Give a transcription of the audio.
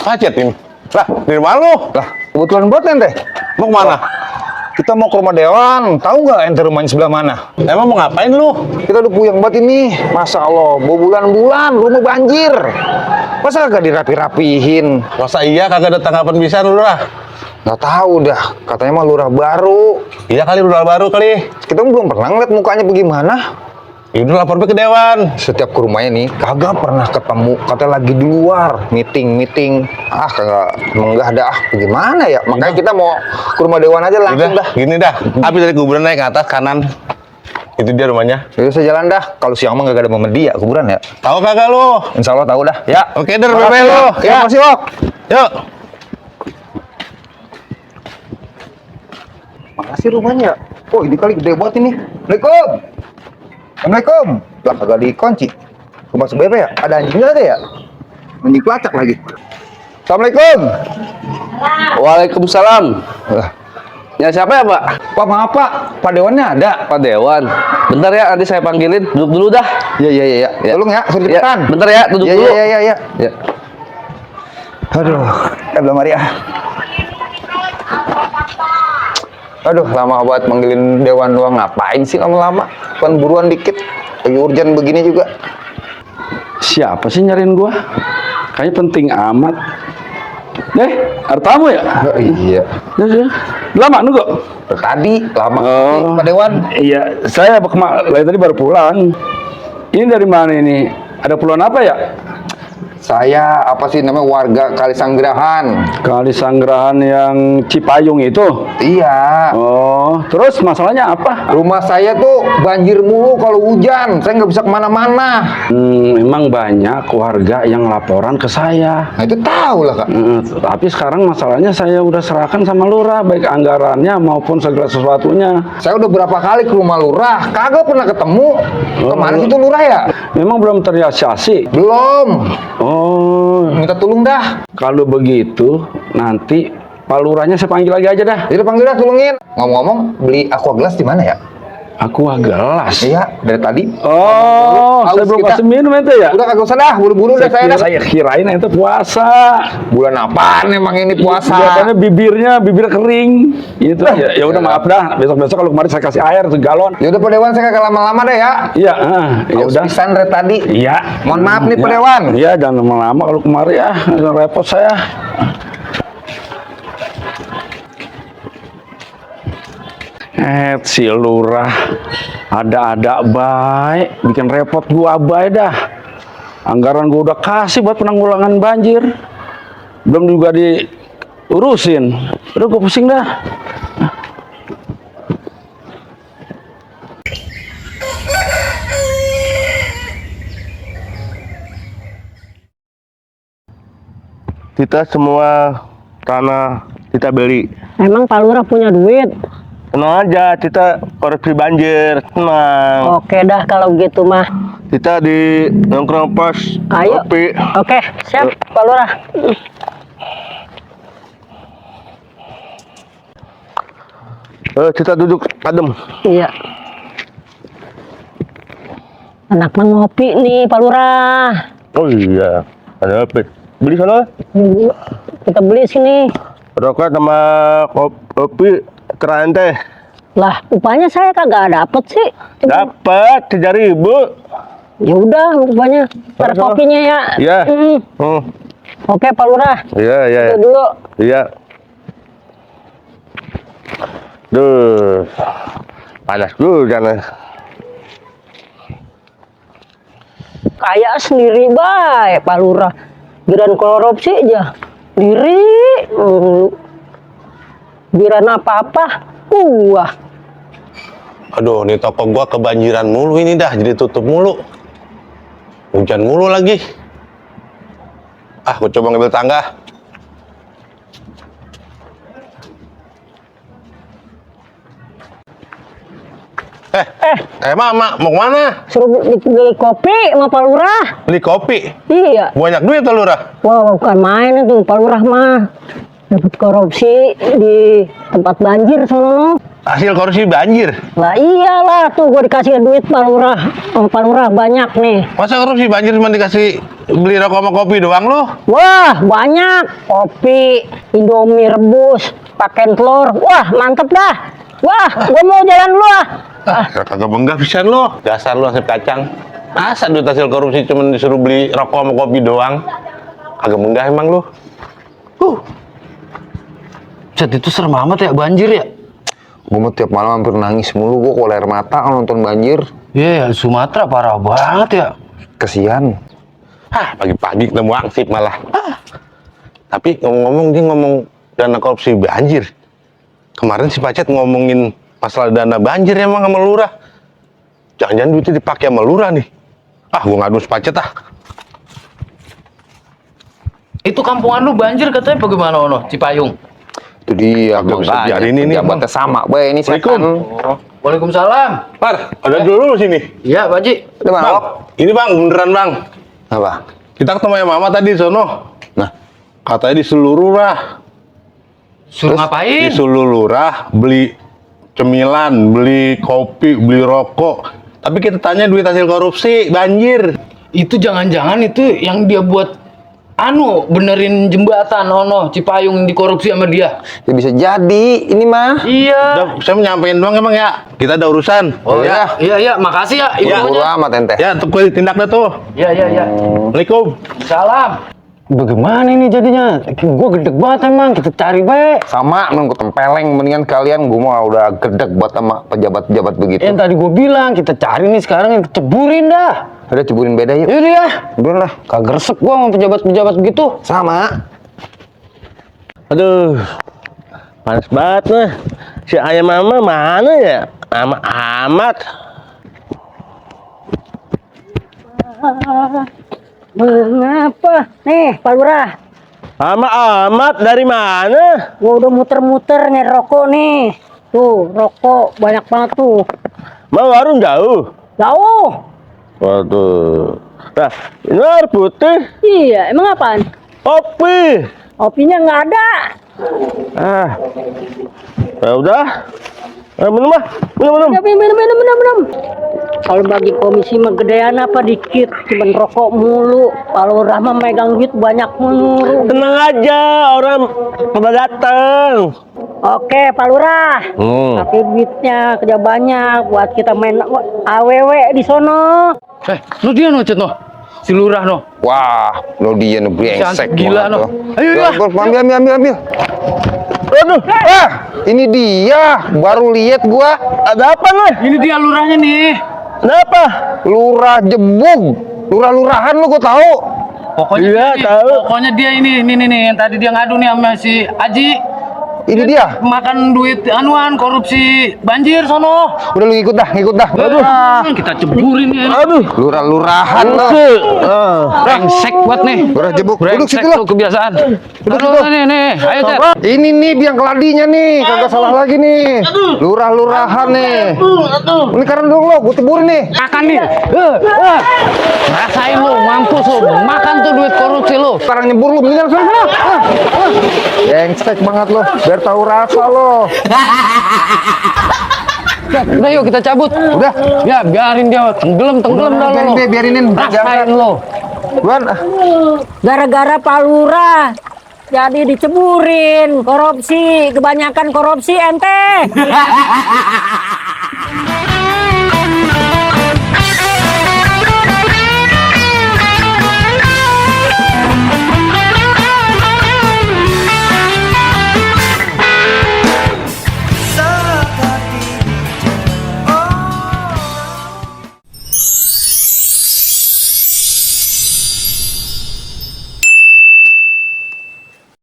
Macet ini. Lah, dari mana lu? Lah, kebetulan buat ente. Mau kemana? Kita mau ke rumah Dewan. Tahu nggak ente rumahnya sebelah mana? Emang mau ngapain lu? Kita udah puyeng banget ini. Masya Allah, bulan-bulan rumah banjir. Masa kagak dirapi-rapihin? Masa iya kagak ada tanggapan bisa lurah? Nggak tahu dah. Katanya mah lurah baru. Iya kali lurah baru kali. Kita belum pernah ngeliat mukanya bagaimana. Ya udah lapor ke dewan. Setiap ke rumahnya nih, kagak pernah ketemu. Katanya lagi di luar, meeting. Ah, kagak menggah dah. Bagaimana ya? Makanya kita mau ke rumah Dewan aja langsung dah. Gini dah. Habis dari kuburan naik ke atas kanan. Itu dia rumahnya. Yuk saya jalan dah. Kalau siang mah gak ada momen dia kuburan ya. Tahu kagak lu? Insya Allah tahu dah. Ya. Oke, der, bye lu. Ya, makasih, Wok. Yuk. Makasih rumahnya. Oh, ini kali gede banget ini. Assalamualaikum. Assalamualaikum. Lah, kagak dikunci. Rumah sebelah ya? Ada anjingnya ada ya? Anjing pelacak lagi. Assalamualaikum. Waalaikumsalam. Lah, Ya siapa ya Pak? Pak maaf Pak. Pak Dewannya ada. Pak Dewan. Bentar ya, nanti saya panggilin. Duduk dulu dah. Iya. Ya. Tolong ya, suruh Ya, cepetan. bentar ya, duduk dulu. Iya. Ya. Aduh, belum hari ya. Aduh, lama banget manggilin Dewan doang. Ngapain sih lama-lama? Kan buruan dikit. Lagi urgent begini juga. Siapa sih nyariin gua? Kayaknya penting amat. Ada tamu ya? Oh, iya. Ya. Lama nunggu? Tadi lama Oh. Pak Dewan. Iya, saya tadi baru pulang. Ini dari mana ini? Ada keperluan apa ya? Saya apa sih namanya warga Kalisanggrahan. Kali Sanggerahan yang Cipayung itu? Iya. Oh, terus masalahnya apa? Rumah saya tuh banjir mulu kalau hujan. Saya nggak bisa kemana-mana. Memang banyak warga yang laporan ke saya. Nah itu tahu lah Kak. Tapi sekarang masalahnya saya udah serahkan sama lurah, baik anggarannya maupun segala sesuatunya. Saya udah berapa kali ke rumah lurah, kagak pernah ketemu. Kemana sih tuh lurah ya? Memang belum terrealisasi. Belum. Oh, Minta tolong dah. kalau begitu nanti Pak Lurahnya saya panggil lagi aja dah. Jadi panggil dah, tolongin. Ngomong-ngomong, beli aqua gelas di mana ya? Aku gelas. Iya, dari tadi. Oh, Haus saya belum kita. kasih minum itu ya. Udah kagak usah dah, buru-buru dah saya dah. Saya kirain itu puasa. Bulan apaan emang ini puasa? Kelihatannya bibir kering. Itu ya udah maaf dah. Besok-besok kalau kemarin saya kasih air segalon. Ya udah Pak Dewan, saya kagak lama-lama deh ya. Iya, ya Haus udah. pisan dari tadi. Iya. Mohon maaf nih Pak Ya. Dewan. Iya, jangan lama-lama kalau kemarin ya. Repot saya. Si lurah ada-ada baik, bikin repot gua baik dah. Anggaran gua udah kasih buat penanggulangan banjir, belum juga diurusin. Udah gua pusing dah. Kita semua tanah kita beli. Emang Pak Lurah punya duit? Tenang aja, kita koreksi banjir. Tenang. Oke dah kalau gitu mah. Kita di nongkrong pos Ayo. kopi. Oke, siap Pak Lurah. Kita duduk adem. Iya. Anak mah ngopi nih Pak Lurah. Oh iya, ada apa? Beli sana. Kita beli sini. Rokok sama kopi keren teh. Lah, upahnya saya kagak dapet sih. Dapat 3.000. Ya udah, upahnya. Pada Sama-sama. kopinya ya. Iya. Mm. Oke Pak Lurah. Iya. Itu dulu. Iya. Duh. Panas juga nih. Kayak sendiri baik Pak Lurah. Giran korupsi aja. Diri. Giran apa-apa. Wah. Aduh, nih toko gua kebanjiran mulu ini dah, jadi tutup mulu. Hujan mulu lagi. Gua coba ngambil tangga. Mama, mau kemana? Suruh beli kopi sama Pak Lurah. Beli kopi. Iya. Banyak duit tuh lurah. Wah, bukan main itu Pak Lurah mah. Dapat korupsi di tempat banjir sono. hasil korupsi banjir. Lah iyalah tuh gue dikasih duit Pak Lurah. Pak Lurah banyak nih. Masa korupsi banjir cuma dikasih beli rokok sama kopi doang lo? Wah banyak. Kopi, Indomie rebus, pakai telur. Wah mantep dah. Wah gue mau jalan dulu ah. Kagak benggah pisan lo. Dasar lo nasib kacang. Masa duit hasil korupsi cuma disuruh beli rokok sama kopi doang? Kagak benggah emang lo. Cet, itu serem amat ya banjir ya. Gue mah tiap malam hampir nangis mulu, gue kalau air mata kalau nonton banjir. Iya, Sumatera parah banget ya. Kesian. Hah, pagi-pagi ketemu angsip malah. Tapi ngomong-ngomong dia ngomong dana korupsi banjir. Kemarin si Pacet ngomongin masalah dana banjir emang sama lurah. Jangan-jangan duitnya dipakai sama lurah nih. Ah, gua ngadu si Pacet ah. Itu kampungan lu banjir katanya bagaimana ono? Cipayung. Itu dia, Kagak bisa biarin ini, pejabatnya sama, bay ini setan. Oh, Waalaikumsalam. Par, ada dulu sini. Iya, Pak Haji. Udah Bang, Malok. ini bang, beneran bang. Apa? Kita ketemu sama mama tadi di sono. Nah, Katanya di seluruh lurah. Suruh Di ngapain? seluruh lurah beli cemilan, beli kopi, beli rokok. Tapi kita tanya duit hasil korupsi, banjir. Itu jangan-jangan itu yang dia buat benerin jembatan ono Cipayung dikorupsi sama dia. ya bisa jadi, ini mah. Iya. Udah, saya mau nyampein doang emang ya. Kita ada urusan. Oh ya. ya, iya, makasih ya Iya. Buru infonya. amat ente. Ya, tuh gue tindak dah tuh. Iya, iya, iya. Assalamualaikum. Salam. Bagaimana ini jadinya? Gue gede banget emang, kita cari baik. Sama, emang gue tempeleng. Mendingan kalian, gue mah udah gedek buat sama pejabat-pejabat begitu. Yang tadi gue bilang, kita cari nih sekarang yang ceburin dah. Udah ceburin beda yuk. Yaudah ya, Udah lah. kagak resep gue sama pejabat-pejabat begitu. Sama. Aduh, panas banget nih. Si ayam mama mana ya? Amat. Mengapa? Nih Pak Lurah. Amat dari mana? Gue udah muter-muter nih rokok nih. Tuh rokok banyak banget tuh. Mau warung jauh? Jauh. Waduh. Nah, ini air putih, Iya emang apaan? kopi. Kopinya nggak ada. Ah, ya udah. Minum ah, minum. Ya, minum. Kalau bagi komisi mah gedean apa dikit, cuman rokok mulu. Kalau Rahma megang duit banyak mulu. Tenang aja, orang pada datang. Oke, Pak Lurah. Tapi duitnya kerja banyak buat kita main AWW di sono. Lu dia no, Cet no. Si lurah no. Wah, lo dia nih brengsek. Gila, banget no. lo. Ayo, Ya, ya. gua ambil. Aduh, ini dia. Baru lihat gua. Ada apa nih? Ini dia lurahnya nih. Kenapa? Lurah Jebung. Lurah-lurahan lo gua tahu. Pokoknya Iya, dia, tahu. Pokoknya dia ini yang tadi dia ngadu nih sama si Aji. Ini dia. Makan duit korupsi banjir sono. Udah lu ngikut dah. Kita ceburin ya. Aduh. Lurah-lurahan lo. Brengsek buat nih. Lurah Jebung. Duduk Brengsek situ lo. tuh kebiasaan. Aduh, nih. Ayo, Cet. Ini nih biang keladinya nih. Kagak salah lagi nih. Lurah-lurahan nih. Ini karena dong lo. Gua teburin nih. Makan nih. Rasain lu, mampus lu. Makan tuh duit korupsi lu. Sekarang nyebur lu. Mendingan sana. Brengsek banget lo. Biar tahu rasa lo. Udah yuk kita cabut. Udah. Ya biarin dia tenggelam dah Biarin lu. deh, biarinin. Rasain lu. Buan. Gara-gara Pak Lurah jadi diceburin korupsi, kebanyakan korupsi ente.